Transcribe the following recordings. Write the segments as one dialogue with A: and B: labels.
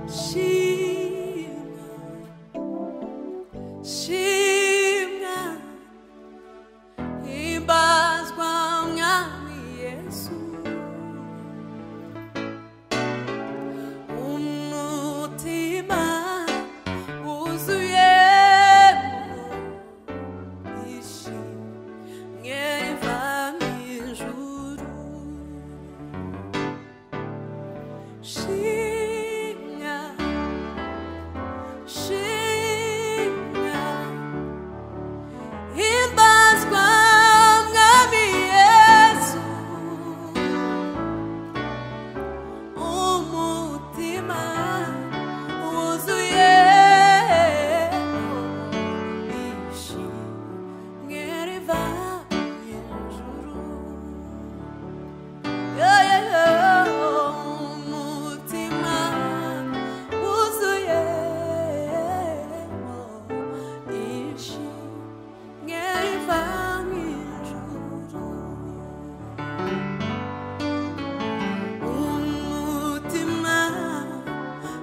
A: Shimwa, shimwa, himbazwa Mwami Yesu. Umutima wuzuyemo ishimwe riva mu ijuru. Shimwa, shimwa, himbazwa Mwami Yesu. Umutima wuzuyemo ishimwe riva mu ijuru. Yeah, yeah, yeah. Umutima wuzuyemo ishimwe riva mu ijuru. Umutima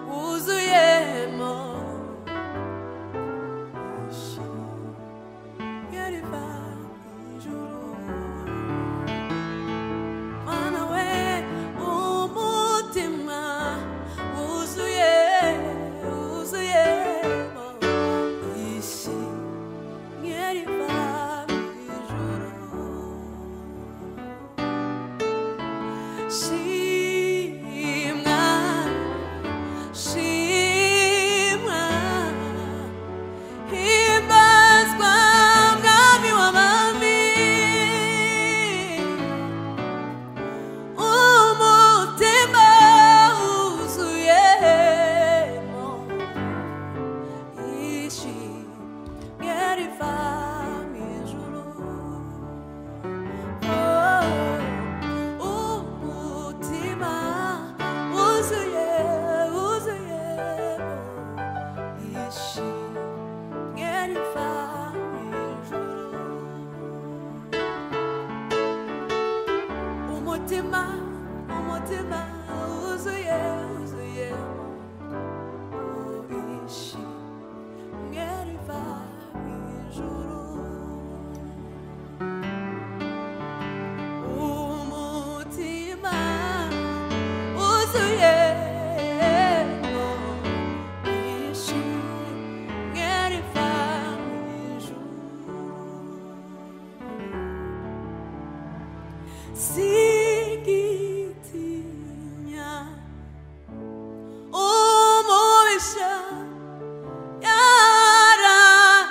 A: wuzuyemo ishimwe riva mu ijuru. Mana we, umutima wuzuye, wuzuyemo ishimwe riva mu ijuru. Shimwa, shimwa, himbazwa Mwami w'abami. Umutima wuzuyemo ishimwe riva mu ijuru. Umutima wuzuye, wuzuyemo ishimwe riva mu ijuru. Umutima, umutima wuzuye, wuzuyemo ishimwe riva mu ijuru. Umutima wuzuyemo ishimwe riva mu ijuru. Singitinya umubisha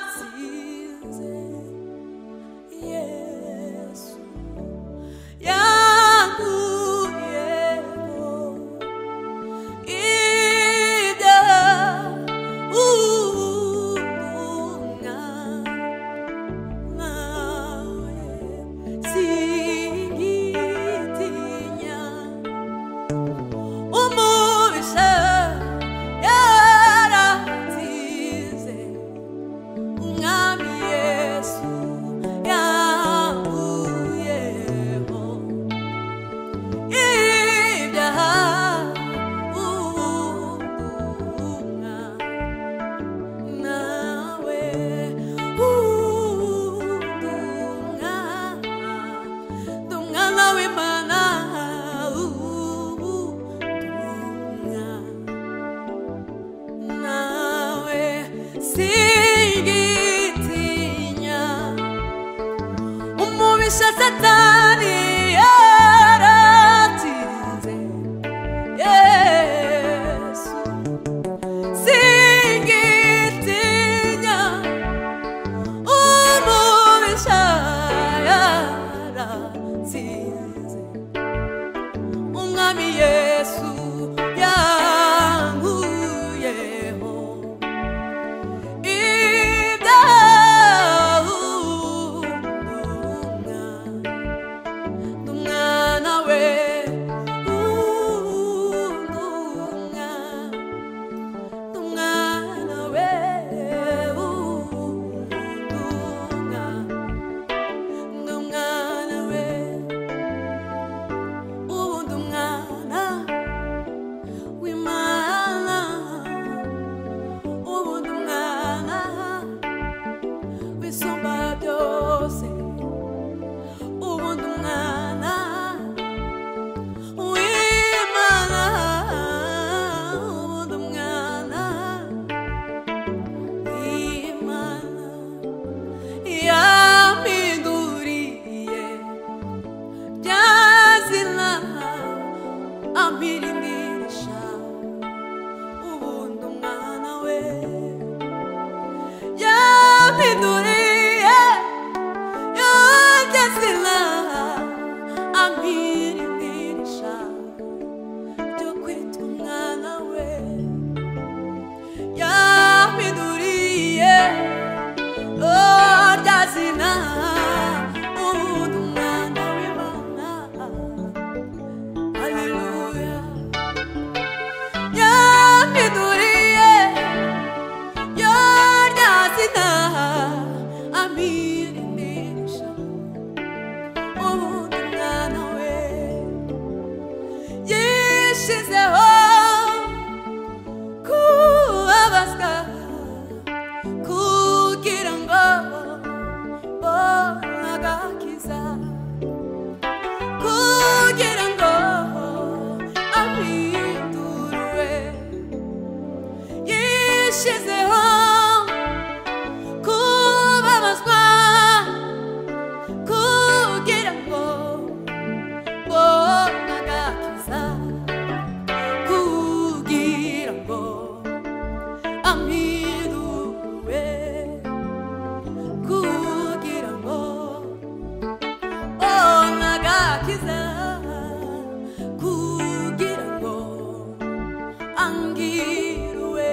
A: yaratsinze, Yesu yankuyeho ibyaha ubumwa nawe. Singitinya umubisha yaratsinze, Umwami Yesu yankuyeho ibyaha ubumwa nawe. Ndumwana w'Imana, ndumwana nawe. Singitinya umubisha Satani yaratinze, Yesu. Singitinya umubisha yaratsinze, Umwami Yesu yankuyeho ibyaha ubumwa. Yampinduriye yongezina ampirindirisha ryo kwitwa umwana we. Yampinduriye rya zina ubundi umwana w'Imana. Haleluya. Yampinduriye rya zina ampirindirisha ubundi umwana we. Yishizeho kubabazwa kugira ngo mbone agakiza, kugira ngo ahindurwe. Yishizeho kubabazwa kugira ngo mbone agakiza, kugira ngo amidurwe, kugira ngo mbone agakiza, kugira ngo angirwe.